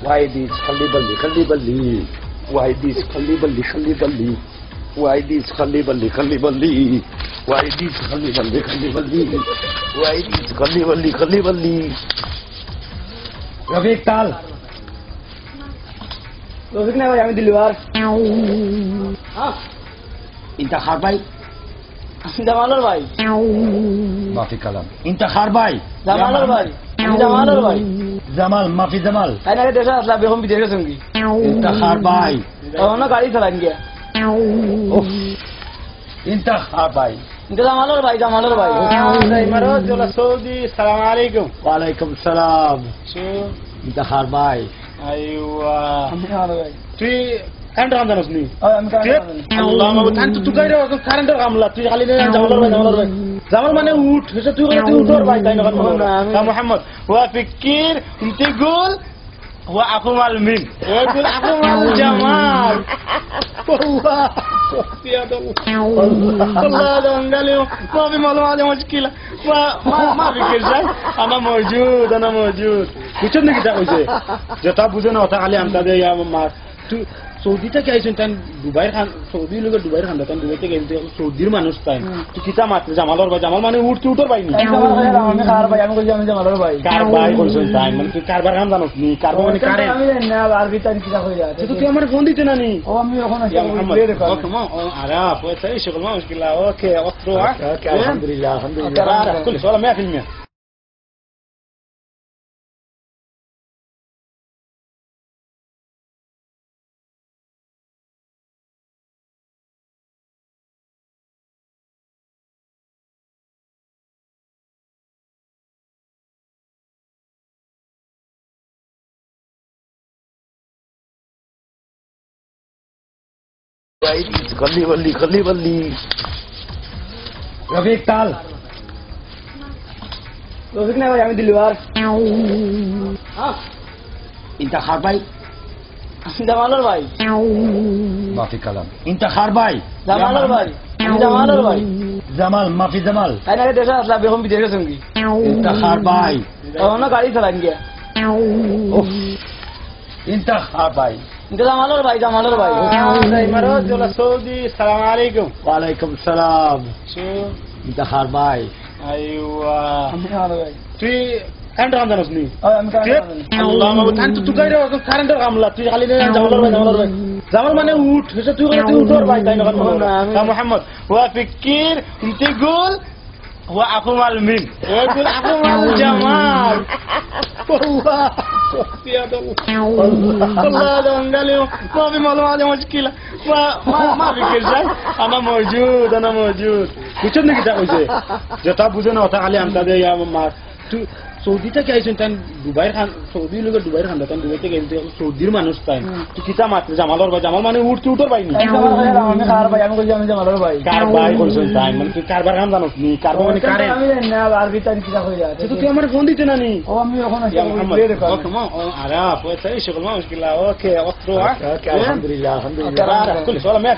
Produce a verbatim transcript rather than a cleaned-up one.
Why this Khali Bali, Khali Bali? Why this Khali Bali, Khali Bali? Why this Khali Bali, Khali Bali? Why this Khali Bali, Khali Bali? Why this Khali Bali, Khali Bali? Rafiq, তাল। রফিক না ভাই, আমি দিলবার। হ্যাঁ। ইনতা কার ভাই? জামালর ভাই। মাফি কালাম। ইনতা কার ভাই? জামালর ভাই। জামালর ভাই। জামাল, মাফি জামাল। তাইন আগে দেশো আছলা, অখন বিদেশো গেছইন গি। ইনতা কার ভাই? অখন গাড়ি চালাইন গিয়া। উফ। ইনতা কার ভাই? ইনতা জামালর ভাই, জামালর ভাই। আহ, ইমারত, জোলা সৌদি, সালাম আলাইকুম। ওয়ালাইকুম সালাম। শু। ইনতা কার ভাই? আইওয়া। আমি জামালর ভাই। তুই কারেন্টর কাম জানোস নি? ও, আমি কারেন্টর তুই কাম জানি। আল্লাহ মাবুদ, তাইন তো তুকাইরা, অখন কারেন্টর কামলা, তুই খালি নে, জামালর ভাই, জামালর ভাই। জামাল মানে উট, হেষে তুই কইলে তুই উটর ভাই, তাইন অখন না, আমি তা মোহাম্মদ, ওয়া ফিকির, ইন্তিগুল, ওয়া আকুমাল মিন। ওয়া তুল আকুমাল জামাল। আল্লাহ। আল্লাহ, আল্লাহ, আল্লাহ, মা ফি মালুম আলী মুশকিলা। মা, মা, মা ফিকির সাব, আনা মওজুদ, আনা মওজুদ। বুঝছস নি কিতা কইছে? যেটা বুঝে না, ওটা খালি আমতা দে, ইয়া মা। তুই সৌদি থাকি আইছইন, তাইন দুবাইর খান, সৌদি লগে দুবাইর খান, তাইন দুবাই থাকি আইছইন, তুই অখন সৌদির মানুষ তাইন। হুম। তুই কিতা মাতরে জামালর ভাই, জামাল মানে উট, তুই উটর ভাই নি? আমি জামালর ভাই, আমি কইছি আমি জামালর ভাই। কার ভাই কইছইন তাইন, মানে তুই কারবার কাম জানোস নি, কারবার মানে কারে? আমি জানি না, আরবি তাইন কিতা কইরা। আচ্ছা, তো তুই আমার ফোন দিতে না নি? ও, আমি অখন ইয়া মোহাম্মদ, ওকে, মা, ও, আরে, আপু, এই সকল মানুষ কিলা, ওকে, অত্র, আ? ওকে, ওকে, হ্যাঁ? আলহামদুলিল্লাহ, আলহামদুলিল্লাহ। ওকে, রাখ, রাখ, খুলে, চলো, আমি ফিল্মে। Why this Khali Bali, Khali Bali? Rafiq, তাল। রফিক না ভাই, আমি দিলবার। হ্যাঁ। ইনতা কার ভাই? জামালর ভাই। মাফি কালাম। ইনতা কার ভাই? জামালর ভাই। জামালর ভাই। জামাল, মাফি জামাল। তাইন আগে দেশো আছলা, অখন বিদেশো গেছইন গি। ইনতা কার ভাই? অখন গাড়ি চালাইন গিয়া। উফ। ইনতা কার ভাই? ইনতা জামালর ভাই, জামালর ভাই। আহ, ইমারত, জোলা সৌদি, সালাম আলাইকুম। ওয়ালাইকুম সালাম। শু। ইনতা কার ভাই? আইওয়া। আমি জামালর ভাই। তুই কারেন্টর কাম জানোস নি? ও, আমি কারেন্টর তুই কাম জানি। আল্লাহ মাবুদ, তাইন তো তুকাইরা, অখন কারেন্টর কামলা, তুই খালি নে, জামালর ভাই, জামালর ভাই। জামাল মানে উট, হেষে তুই কইলে তুই উটর ভাই, তাইন অখন না, আমি তা মোহাম্মদ, ওয়া ফিকির, ইন্তিগুল, ওয়া আকুমাল মিন। ওয়া তুল আকুমাল জামাল। আল্লাহ। আল্লাহ, আল্লাহ, আল্লাহ, মা ফি মালুম আলী মুশকিলা। মা, মা, মা ফিকির সাব, আনা মওজুদ, আনা মওজুদ। বুঝছস নি কিতা কইছে? যেটা বুঝে না, ওটা খালি আমতা দে, ইয়া মা। তুই সৌদি থাকি আইছইন, তাইন দুবাইর খান, সৌদি লগে দুবাইর খান, তাইন দুবাই থাকি আইছইন, তুই অখন সৌদির মানুষ তাইন। হুম। তুই কিতা মাতরে জামালর ভাই, জামাল মানে উট, তুই উটর ভাই নি? আমি কার ভাই, আমি কইছি আমি জামালর ভাই। কার ভাই কইছইন তাইন, মানে তুই কারবার কাম জানোস নি, কারবার মানে কারে? আমি জানি না, আরবি তাইন কিতা কইরা। আচ্ছা, তো তুই আমার ফোন দিতে না নি? ও, আমি অখন ইয়া মোহাম্মদ, ওকে, মা, ও, আরে, আপু, এই সকল মানুষ কিলা, ওকে, অত্র, আ? ওকে, ওকে, হ্যাঁ? আলহামদুলিল্লাহ, আলহামদুলিল্লাহ। ওকে, রাখ, রাখ, খুলে, চলো, আমি